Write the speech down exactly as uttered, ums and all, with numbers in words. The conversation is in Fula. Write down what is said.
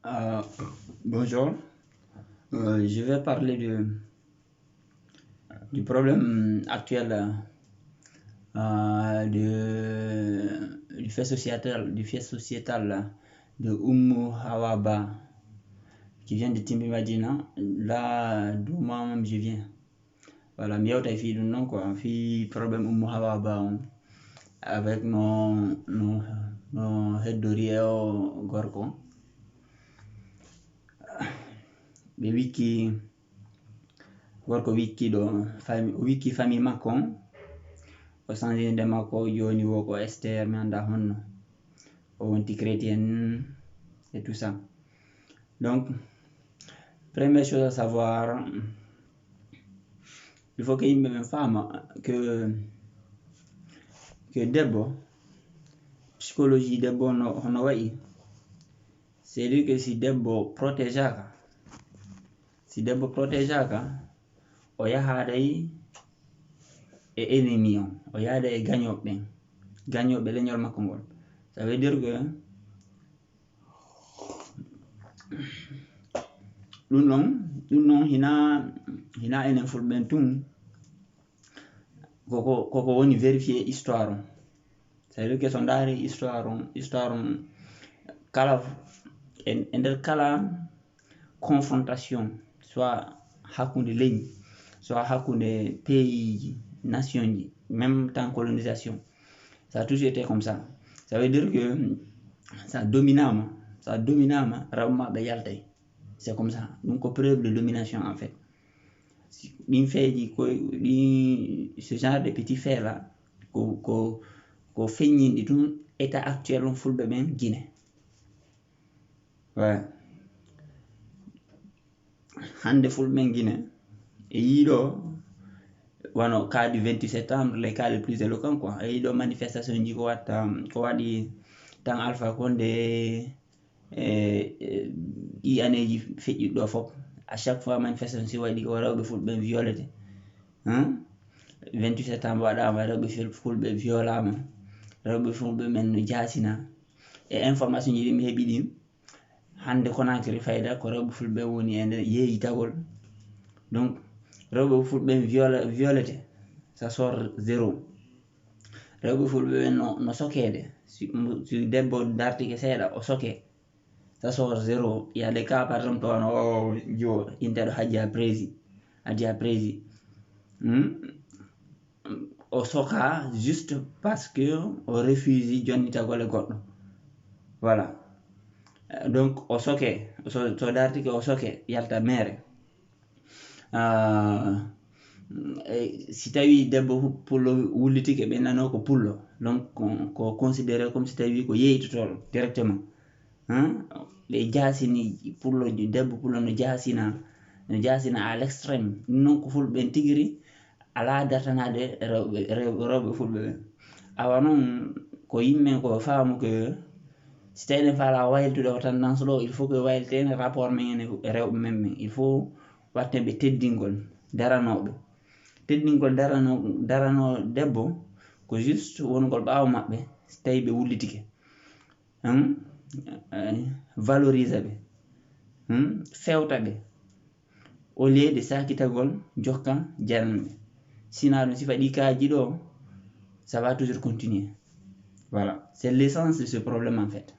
Euh, bonjour. Euh, je vais parler de, du problème actuel, euh, de, du fait sociétal, du fait sociétal là, de Oumou Hawa Ba, qui vient de Timbi Madina, là d'où moi-même je viens. Voilà, mi yewtay fii ɗum noon quoi, fii problème Oumou Hawa Ba on, avec no, no, no heddori e o gorko. Ɓe wikki, gorko wikki ɗo, fami-, o wikki famille makko on, o changinde makko, jooni wo ko Esther, mi annda honno. O wonti chrétienne et tout ça. Donc, première chose à savoir, il faut que yimɓe ɓen faama que, que debbo, psychologie debbo no, hono wayi. C'est dire que si debbo protégeaka, si debbo protégeaka, o yahaaday e ennemi on, o yahaaday e gagnooɓe ɓen, gagnooɓe leñol makko ngol. Ça veut dire que ɗum ɗon, ɗum ɗon hina, hina enen fulɓe ɓen tun, koko, koko woni vérifier histoire on. C'est-à-dire que so ndaari histoire on, histoire on kala e, e nder kala confrontation, soit hakkunde leñi, soit hakkunde pays ji, nation ji, même temps colonisation, ça a toujours été comme ça. Ça veut dire que sa dominama, sa dominama, rewɓe maɓɓe yaltay. C'est comme ça. Ɗum ko preuve de domination en fait. Si-, ɗin feeji ko ɗin, ce genre de petit fait là, ko, ko, ko feññinɗi tun état actuel on fulɓe ɓen Guinée. Ouais. Hannde fulɓe ɓen Guinée, e yiiɗo, wano cas du vingt-huit septembre, les cas les plus éloquents quoi. E yiiɗo manifestation ji ko watta, ko waɗi temps Alpha Condé, e, e, ɗi aneeji feƴƴuɗi ɗo fof, à chaque fois manifestation si waɗi ko rewɓe fulɓe ɓen violete. Hein? Vingt-huit septembre waɗama, rewɓe ful-, fulɓe violama, rewɓe fulɓe ɓen no jaasina. E information ji ɗi mi heɓi ɗin, hannde Conakry fayda ko rewɓe fulɓe ɓen woni e nder yeeyitagol. Donc, rewɓe fulɓe ɓen viola-, violete, ça sort zéro. Rewɓe fulɓe ɓen no, no sokeede. Si, si debbo dartike seeɗa, o soke. Ça sort zéro. Il y a des cas, par exemple, to wano o jiwo inteɗo Hajja Prési. Hajja Prési. Hmm? O soka juste parce que o refuse jonnitagol e goɗɗo. Voilà. Euh, donc, o soke, so, so dartike, o soke, yalta meere. Ah, e si tawi debbo hu-, pullo wullitike, ɓe nano ko pullo. Donc, ko, ko considéré comme si tawi ko yeeytotooɗo directement. Hein? Ɓe jaasini pullo, debbo pullo no jaasina, no jaasina à l'extrême. Ɗum noon ko fulɓe ɓen tigi ri alaa dartanaade rewɓe, rew-, rewɓe fulɓe ɓen. Awa noon, ko yimɓe ko faamu que si tawi eɗen faala waylitude o tendance ɗo, il faut que wayliten rapport men e rewɓe men ɓen. Il faut watten ɓe teddingol, daranooɓe. Teddingol darano-, daranoo debbo, ko juste wongol ɓaawo maɓɓe, si tawi ɓe wullitike. Hum? Eh, valoriser ɓe. Hum? Fewta ɓe. Au lieu de sakitagol, jokka, jarna ɓe. Sinon ɗum, si faɗi kaaji ɗo, ça va toujours continuer. Voilà. C'est l'essence de ce problème, en fait.